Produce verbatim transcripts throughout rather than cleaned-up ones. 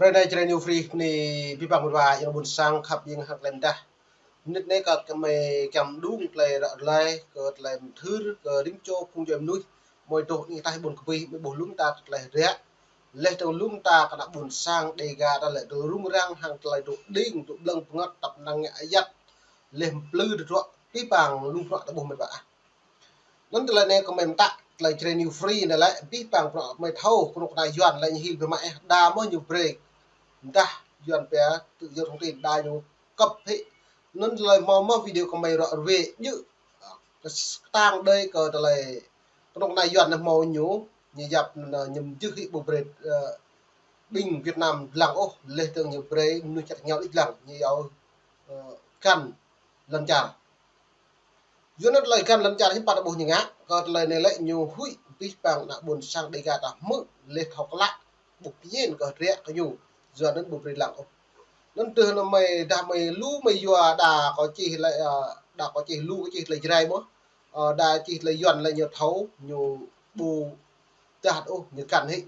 Hrơi anai Jrai New Free bơni abih bang mơ̆t wa ayŏng ƀôn sang khăp ƀing hăng klem dah. Mơnit anai kơ kơmơi kiăng đung tơlơi ră ruai, kơ tơlơi mơthưr, kơ rĭm čô phung djuai mơnuih, mơi dŏ anih ataih ƀôn kơpih, mơi ƀuh lŏm ta kơ tơlơi hơdră. Laih dơ̆ng lŏm ta kơ ană ƀôn sang Dega ta lĕ dŏ rŭng răng hăng tơlơi dŏ đing, dŏ blơ̆ng pơngăt tăp năng ngă ayăt. Laih mplư tơdruă abih bang lu bruă ta ƀuh mơ̆t wa ah. Anŭn tơlơi anai kơmơi mơtă, tơlơi Jrai New Free anai lĕ, abih bang bruă kơmơi thâo, kơnuk kơna Yuan lĕ ñu hil biă mă ih, đa mơ̆ ñu brơi. Dah Yuan pia tự do thông tin, đa ñu kăp hĭ. Anŭn tơlơi hmâo mơ̆ video kơmơi ră ruai djơ̆. Kơtang đơi kơ tơlơi kơnuk kơna Yuan anai hmâo ñu, ñu yap anŭn ñu mjưh hĭ ƀu brơi, ơ, ƀing Việt Nam lăng ôh, laih dơ̆ng ñu brơi mơnuih čăt rơngiao đôč lăng, ñu iâu, ơ, găn lŏn čar. Yua anŭn tơlơi găn lŏn čar hiư̆m pă ta ƀuh ñu ngă, kơ tơlơi anai lĕ ñu huĭ abih bang ană ƀôn sang Dega ta hmư̆ laih thâo klă, ƀu pơmĭn kơ hơdră kơ ñu, yua anŭn ƀu brơi lăng ôh. Anŭn tơdah anŭn mơi, dah mơi lu mơi yua đa kơ čih lĕ, ơ, đa kơ čih lu kơ čih tơlơi Jrai mơ̆, ơ, đa čih tơlơi Yuan lĕ ñu thâo, ñu ƀu dah ôh, ñu găn hĭ.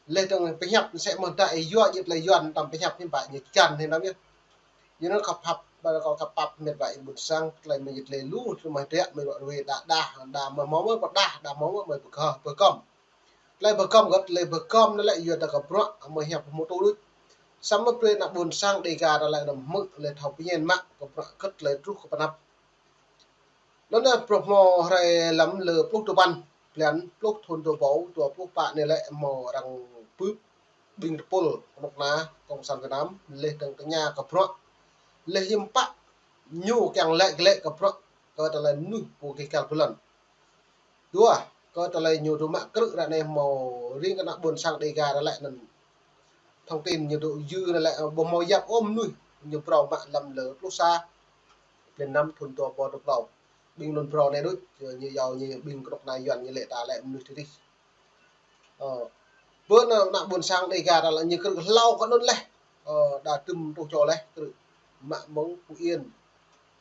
Laih dơ̆ng pơhiăp mơsĕ mơ̆ dah ih yua djơ̆ tơlơi Yuan tăm pơhiăp hiư̆m pă ñu găn hĭ anŭn yơh. Yua anŭn khăp hăp, ƀă kơ khăp pap mơ̆t wa ayŏng ƀôn sang, tơlơi mơi djơ̆ tơlơi lu, tơlơi mơi hơdră, mơi ră ruai đa đa, đa mơi hmâo mơ̆ pơdah, đa hmâo mơ̆ mơi pơgơ̆, pơgơ̆m. Tơlơi pơgơ̆m gơ̆t, tơlơi pơgơ̆m anŭn lĕ yua dah kơ bruă mơi hiăp hmâo tŭ đôč. Samơ̆ brơi ană ƀôn sang Dega ta lĕ anăm hmư̆, laih thâo pơmĭn mă kơ bruă gơ̆t tơlơi truh kơ pơnăp. Anŭn yơh, bruă hmâo hrơi lăm lơ pluh duapăn blan pluh thun dua rơbâo dua pluh pă anai lĕ hmâo arăng bưp ƀing tơpul kơnuk kơna Cộng sản Việt Nam laih dơ̆ng tơña kơ bruă. Laih hiư̆m pă ñu kiăng laĭ glaĭ kơ bruă kơ tơlơi mơnuih pô gêh gal bơlŏn. Dua, kơ tơlơi ñu dŏ mă krư̆ ră anai hmâo ring kơ ană ƀôn sang Dega ta lĕ anŭn thông tin ñu dŏ yua anŭn lĕ, ơ, ƀu hmâo yap ôh mơnuih ñu phrâo mă lăm lơ pluh sa blan năm thun dua rơbâo dua pluh. Ƀing anŭn phrâo anai đôč, ñu iâu ñu ƀing kơnuk kơna Yuan ñu laĭ ta lĕ mơnuih tơrih. Ơ, bơ ană, ană ƀôn sang Dega ta lĕ ñu krư̆ hlâo kơ anŭn laih. Ơ, đa tơm tuh čô laih krư̆ mă mơ̆ng Phú Yên.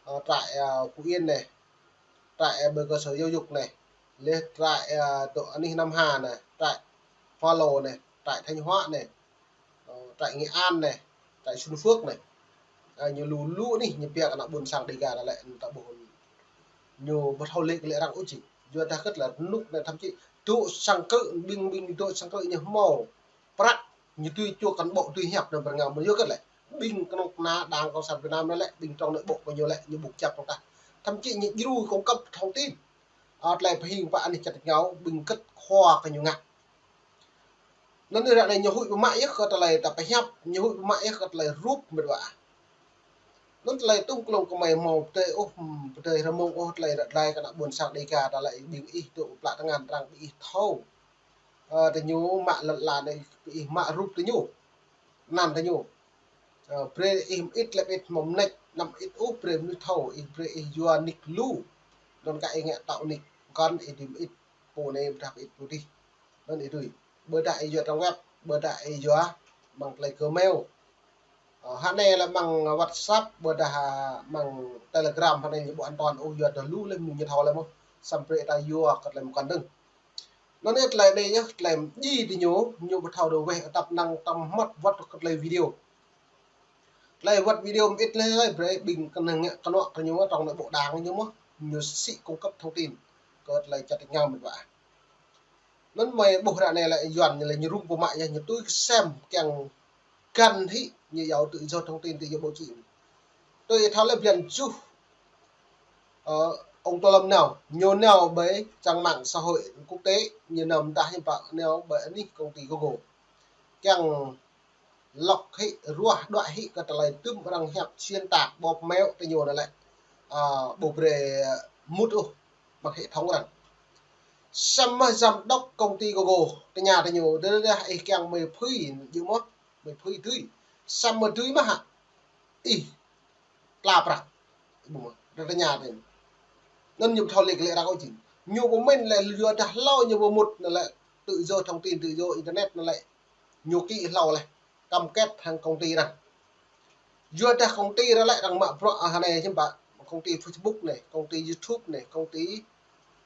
Ơ, trại, ơ, Phú Yên anai. Trại, ơ, ƀơi cơ sở giáo dục anai. Laih trại, ơ, dŏ anih Nam Hà anai. Trại Hoa Lô anai. Trại Thanh Hóa anai. Ơ, trại Nghệ An anai, trại Xuân Phước anai. Ơ, ñu lu lu anih ñu pia kơ ană ƀôn sang Dega ta lĕ ta ƀuh ñu ƀu thâo laĭ glaĭ arăng ôh jing. Yua dah gơ̆t lĕ rơnŭk anai thậm chí dŏ sang krư̆, ƀing ƀing dŏ sang krư̆ ñu hmâo prăk, ñu tui čuh cán bộ tui hiăp anŭn pơrơngao mơ̆n yua gơ̆t lĕ. Ƀing kơnuk kơna Đảng Cộng sản Việt Nam anai lĕ, ƀing trong nội bộ kơ ñu lĕ, ñu ƀu kơjăp dơ̆ng tah. Thậm chí ñu djru cung cấp thông tin. Ơ, tơlơi pơhing pă anih čăt rơngiao, ƀing gơ̆t khua kơ ñu ngă. Anŭn ră anai ñu huĭ biă mă yơh kơ tơlơi ta pơhiăp, ñu huĭ biă mă yơh kơ tơlơi rup mơ̆t wa. Anŭn tơlơi tŭng klông kơmơi hmâo pơdơi ôh, pơdơi rơmông ôh tơlơi ră ruai kơ ană ƀôn sang Dega ta lĕ ƀing ih dŏ pơplă tơngan arăng ƀing ih thâo. Ơ, tơ ñu mă lŏn la anai ƀing ih mă rup tơ ñu. Anăn tơ ñu. Ơ, brơi ih mơit lĕ mơit hmâo mơneč, anăm mơit ôh brơi mơnuih thâo, ih brơi ih yua nick lu. Anŭn kơ ih ngă tŏ nick, kăn ih dưi mơit, pô anai pơdah mơit pô adih. Anŭn ih dưi. Ƀôdah ih yua trang web, ƀôdah ih yua mơ̆ng tơlơi Gmail. Ơ, hă anai lĕ mơ̆ng WhatsApp, ƀôdah, ơ, mơ̆ng Telegram, hă anai ñu ƀu an toàn ôh yua dah lu lĕ mơnuih ñu thâo lĕ mơ̆. Samơ̆ brơi ta yua kơ tơlơi mơkăn dơ̆ng. Anŭn yơh tơlơi anai yơh, tơlơi mơjĭ tơ ñu, ñu ƀu thâo dŏ weh atăp năng tăm hmăt wăt kơ tơlơi video. Tơlơi wăt video mơit laih laih brơi ƀing kơnơ̆ng ngă kơnuă kơ ñu trong nội bộ đảng ñu mơ̆, ñu sĭ cung cấp thông tin kơ tơlơi čăt rơngiao mơ̆t wa. Anŭn mơi ƀuh ră anai lĕ Yuan ñu lĕ ñu rŭng pơmă yơh, ñu tui kơsem kiăng găn hĭ ñu iâu tự do thông tin, tự do báo chí. Tui thâo lĕ blan tơjuh, ơ, ông Tô Lâm nao, ñu nao ƀơi trang mạng xã hội quốc tế, ñu nao mơdah hiư̆m pă nao ƀơi anih công ty Google. Kiăng lŏk hĭ, ruah đuaĭ hĭ kơ tơlơi tŭm arăng hiăp xuyên tạc bóp méo tơ ñu anai lĕ, ơ, ƀu brơi mŭt ôh mơ̆ng hệ thống arăng. Samơ̆ giám đốc công ty Google tơña tơ ñu, dah dah ih kiăng mơi phưi, djơ̆ mơ̆, mơi phưi dưi. Samơ̆ dưi mơ̆ hă? Ih tla prăk. Ƀu mơ̆, dah tơña tơ ñu. Anŭn ñu ƀu thâo laĭ glaĭ arăng ôh jing. Ñu pơmĭn lĕ yua dah hlâo ñu ƀu mŭt anai lĕ tự do thông tin, tự do internet anai lĕ ñu ký hlâo laih, cam kết hăng công ty arăng. Yua dah công ty arăng lĕ arăng mă bruă, ơ, hă anai hiư̆m pă, công ty Facebook anai, công ty YouTube anai, công ty,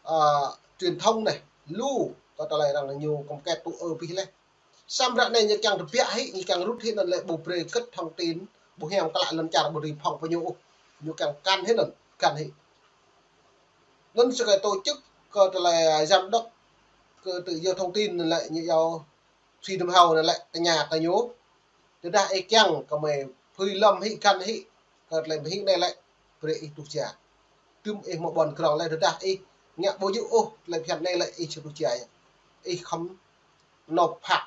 ơ, truyền thông anai, lu kơ tơlơi arăng ñu cam kết tŭ ư abih laih. Samơ̆ ră anai ñu kiăng tơbiă hĭ, ñu kiăng rŭt hĭ anŭn lĕ ƀu brơi kơ̆t thông tin, ƀu hiam klă lŏn čar ƀu dưi phŏng pơ ñu ôh. Ñu kiăng kăn hĭ anŭn, kăn hĭ. Anŭn sơkai tổ chức kơ tơlơi giám đốc kơ tự do thông tin anŭn lĕ ñu yua Freedom House anŭn lĕ tơña kơ ñu. Tơdah ih kiăng kơ mơi phưi lŏm hĭ kăn hĭ kơ tơlơi mơhing anai lĕ brơi ih truh jia. Tơm ih mă ƀôn krong lĕ tơdah ih ngă ƀu djơ̆ ôh tơlơi phiăn anai lĕ ih či truh jia yơh. Ih khŏm nộp phạt,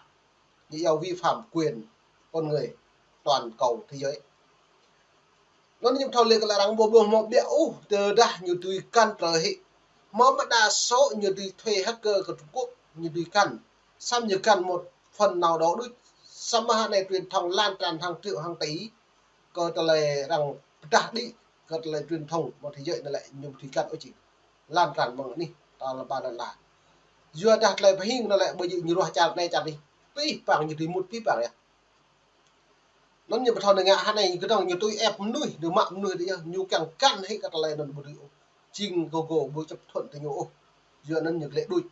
ñu yua vi phạm quyền con người toàn cầu thế giới. Anŭn ñu thâo lĕ kơ lĕ arăng ƀu ƀuh mơ̆ ƀiă ôh, tơdah ñu tui kăn trơ hĭ. Mơ̆ mă đa số ñu tui thuê hacker kơ Trung Quốc, ñu tui kăn. Samơ̆ ñu kăn một phần nào đó đôč. Samơ̆ hă anai truyền thông lan tràn hàng triệu hàng tỷ. Kơ tơlơi arăng pơdah đĭ, kơ tơlơi truyền thông mơ̆ng thế giới anŭn lĕ ñu tui kăn ôh či. Lan tràn mơ̆ng anih, ta lĕ ba lăn la. Yua dah tơlơi pơhing anŭn lĕ ƀu djơ̆ ñu ruah čar anai čar adih. Pih pang ñu tui mŭt pih pang yơh. Anŭn ñu ƀu thâo ngă hă anai, kơdŏng ñu tui ĕp mơnuih, ñu mă mơnuih đĭ yơh, ñu kiăng kăn hĭ kơ tơlơi anŭn ƀu dưi ôh. Jing kơ gô ƀu chấp thuận tơ ñu ôh. Yua anŭn ñu glĕ đuč.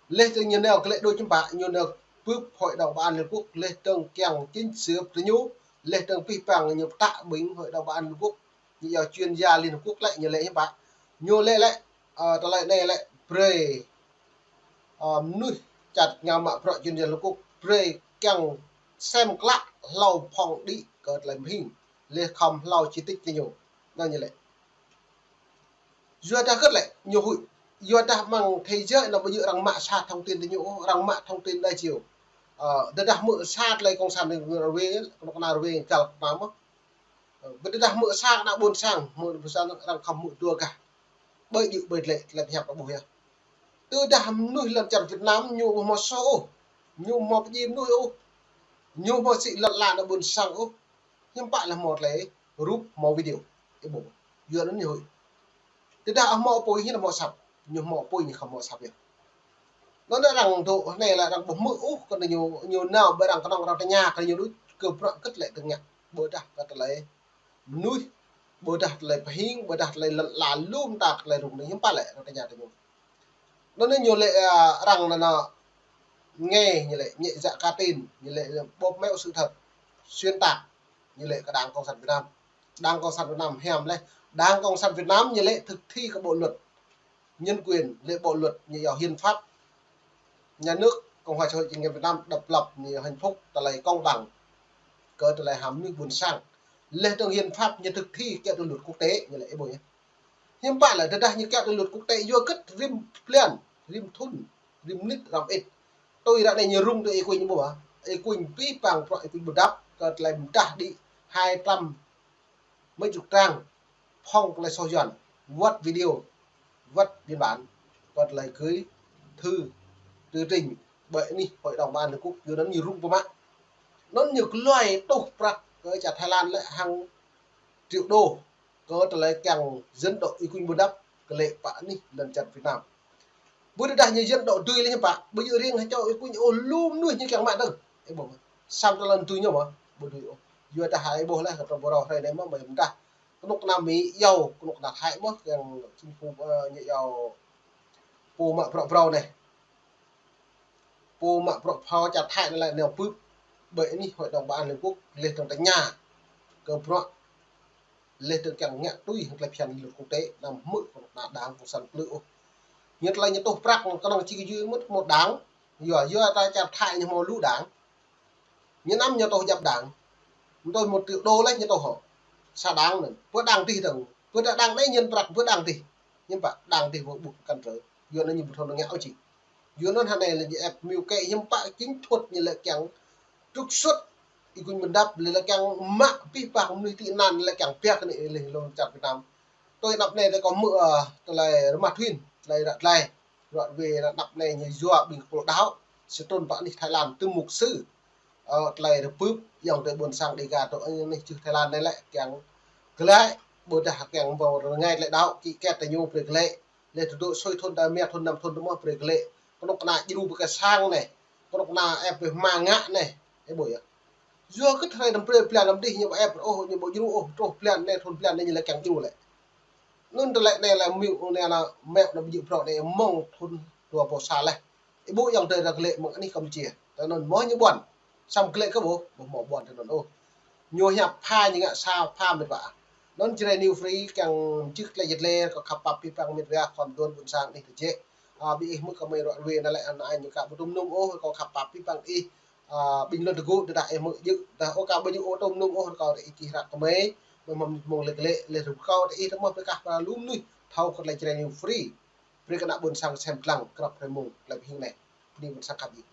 Leh tơ̆ng ñu nao glĕ đuč hiư̆m pă, ñu nao bưp Hội đồng Bảo an Liên Quốc, leh tơ̆ng kiăng chỉnh sửa tơ ñu, leh tơ̆ng pih pang ñu pơtă ƀing Hội đồng Bảo an Liên Quốc, ñu yua chuyên gia Liên Hợp Quốc lĕ ñu lĕ hiư̆m pă. Ñu lĕ lĕ, ơ, tơlơi anai lĕ brơi, ơ, mơnuih čar ngă mă bruă chuyên gia Liên Hợp Quốc brơi kiăng sem klă hlâo phŏng đĭ kơ tơlơi mơhing, leh khŏm hlâo či tĭt tơ ñu. Anŭn ñu lĕ. Yua dah kơ̆t lĕ, ñu huĭ. Yua dah mơ̆ng thế giới anŭn ƀu djơ̆ arăng mă sa thông tin tơ ñu ôh, arăng mă thông tin đa chiều. Ơ, tơdah mơ̆ sa tơlơi cộng sản anŭn rơwe, kơnuk kơna rơwe găl kơnuk kơna mơ̆n. Ơ, ƀu tơdah mơ̆ sa kơna ƀôn sang, mơ̆ ƀôn sang arăng khŏm mơ̆ dua gah. Ƀơi djơ̆ ƀơi tơlơi, tơlơi pơhiăp ƀu ƀuh yơh. Tơdah mơnuih lŏn čar Việt Nam ñu ƀu hmâo soh ôh, ñu ƀu hmâo pơdjai mơnuih ôh, ñu ƀu hmâo sĭ lŏn ala ană ƀôn sang ôh. Hiư̆m pă lĕ hmâo tơlơi rup hmâo video. Ih ƀuh. Yua anŭn ñu huĭ. Tơdah hmâo apui hiư̆m hmâo asăp. Ñu hmâo apui ñu khŏm hmâo asăp yơh. Anŭn arăng dŏ anai lĕ arăng ƀu hmư̆ ôh kơ ñu, ñu nao ƀơi arăng kơnơ̆ng arăng tơña kơ ñu đôč kơ bruă kơ̆t lĕ tơngă. Ƀôdah kơ tơlơi mơnuih, ƀôdah tơlơi pơhing, ƀôdah tơlơi lŏn ala lŏm ta tơlơi rŭng anai hiư̆m pă lĕ arăng tơña kơ ñu. Anŭn ñu lĕ, ơ, arăng anŭn, anŭn ngă ñu lĕ ñĕ dă ka tin, ñu lĕ bóp méo sự thật, xuyên tạc, ñu lĕ kơ Đảng Cộng sản Việt Nam. Đảng Cộng sản Việt Nam hiam leh. Đảng Cộng sản Việt Nam ñu lĕ thực thi kơ bộ luật nhân quyền, lĕ bộ luật ñu yua hiến pháp nhà nước Cộng hòa Xã hội Chủ nghĩa Việt Nam độc lập, ñu yua hạnh phúc, tơlơi công bằng, kơ tơlơi hăm mơnuih ƀôn sang. Leh tơ̆ng hiến pháp ñu thực thi kiăo tui luật quốc tế, ñu lĕ ih ƀuh yơh. Hiư̆m pă lĕ tơdah ñu kiăo tui luật quốc tế yua kơ̆t rĭm blan, rĭm thŭn, rĭm mơnit arăng ĭt. Tui ră anai ñu rŭng tui ih kuñ ƀuh hă. Ih kuñ pih pang bruă ih kuñ ƀu dăp, kơ tơlơi pơdah đĭ hai trăm mấy chục trang, phŏng tơlơi soh Yuan, wăt video, wăt biên bản, wăt tơlơi gửi thư, tơ trình, ƀơi anih Hội đồng Bảo an Liên Quốc, yua anŭn ñu rŭng pơmă. Anŭn ñu glăi tuh prăk kơ čar Thái Lan lĕ hàng triệu đô. Kơ tơlơi kiăng dân độ ih kuñ ƀu dăp, kơ lĕ pă anih lŏn čar Việt Nam. Ƀu tơdah ñu dân độ dưi lĕ ñu pă, ƀu djơ̆ riêng hơčâo ih kuñ ôh, lu mơnuih ñu kiăng mă dơ̆ng. Ih ƀuh. Samơ̆ tơlơi dưi ñu mơ̆, ƀu dưi ôh. Yua dah ih ƀuh leh kơ tơlơi ƀu rô hrơi anai mơ̆, ƀơi mơdah. Kơnuk kơna Mi yua, kơnuk kơna Thái mơ̆, kiăng chính phủ, ơ, ñu yua pô mă bruă phrâo anai. Pô mă bruă phrâo čar Thái anŭn lĕ nao bưp ƀơi anih Hội đồng Bảo an Liên Quốc, leh tơ̆ng tơña kơ bruă, leh tơ̆ng kiăng ngă tui hăng tơlơi phiăn luật quốc tế, anăm hmư̆ kơnuk kơna Đảng Cộng sản plư ôh. Ñu tơlơi ñu tuh prăk kơnơ̆ng či kơ jui mŭt một đảng, yua, yua ta čar Thái ñu hmâo lu đảng. Ñu anăm ñu tuh djăp đảng. Ñu tuh một triệu đô leh ñu tuh hŏ. Sa đảng anŭn. Pơ đảng adih dơ̆ng. Pơ đảng anai ñu prăk pơ đảng adih. Hiư̆m pă đảng adih ƀu ƀuh kăn trơ. Yua anŭn ñu ƀu thâo ngă ôh či. Yua anŭn hơnai lĕ ñu ĕp mơ̆ kơ hiư̆m pă chính thuăt ñu lĕ kiăng trục xuất ih kuñ ƀu dăp lĕ lĕ kiăng mă pih pang mơnuih tị nạn lĕ kiăng piak anai lĕ lŏn čar Việt Nam. Tui anăp anai tơlơi kâo hmư̆, ơ, tơlơi rơmah thŭn, tơlơi ră tơlơi. Ră wĕ anăp anai ñu yua ƀing kơpul đăo, sơtrun pơ anih Thái Lan tơ mục sư. Ơ, tơlơi rơbưp, yŏng tơ ƀôn sang Đêga tơ anih čư̆ Thái Lan anai lĕ kiăng glăi, ƀôdah kiăng ƀu rơngai tơlơi đăo, kĭ kĕt tơ ñu brơi glăi. Leh tơdŏ sui thŭn, đa mia thŭn, năm thŭn tơ mơ̆ brơi glăi. Kơnuk kơna djru ƀơi kơ sang anai. Kơnuk kơna ĕp ƀơi hmua ngă anai. Ih ƀuh yơh. Yua kơ hrơi anăm brơi blan anăm dih ñu ƀu ĕp ôh, ñu ƀu djru ôh, truh blan anai, thŭn blan anai ñu lĕ kiăng djru lĕ. Anŭn tơlơi anai lĕ mơ̆ anai lĕ mơ̆ anăm djru bruă anai mơ̆ng thŭn dua rơbâo sa leh. Ih ƀuh yŏng tơ ră glăi mơ̆ng anih Campuchia. Tơ anŭn mơ̆ ñu ƀuăn. Samơ̆ glaĭ kơ ƀuh, ƀuh mơ̆ ƀuăn tơ anŭn ôh. Ñu hiăp pha ñu ngă sa pha mĕt wa. Anŭn Jrai New Free kiăng čih tơlơi jĕ lĕ kâo khăp pap abih bang mĕt wa khom đôn ƀôn sang anih tơjĕ. A, ƀing ih hmư̆ kơ mơi ruă ruê anai lĕ anai ñu ka ƀu tŭm nŭm ôh, kâo khăp pap abih bang ih. A, ƀing lŏn tơgŭ tơdah ih hmư̆ jĕ, dah ôh ka ƀu jĕ ôh tŭm nŭm ôh, kâo ră ih čih ră kơ mơi. Mơi mơ̆ng lĕ glaĭ, lĕ rŭm kâo ră ih tơmơ̆ pơkah pơra lu mơnuih thâo kơ tơlơi Jrai New Free. Brơi kơ ană ƀôn sang sem lăng krăp hrơi mông, tơlơi pơhing anai. Bơni ƀôn sang khăp ih.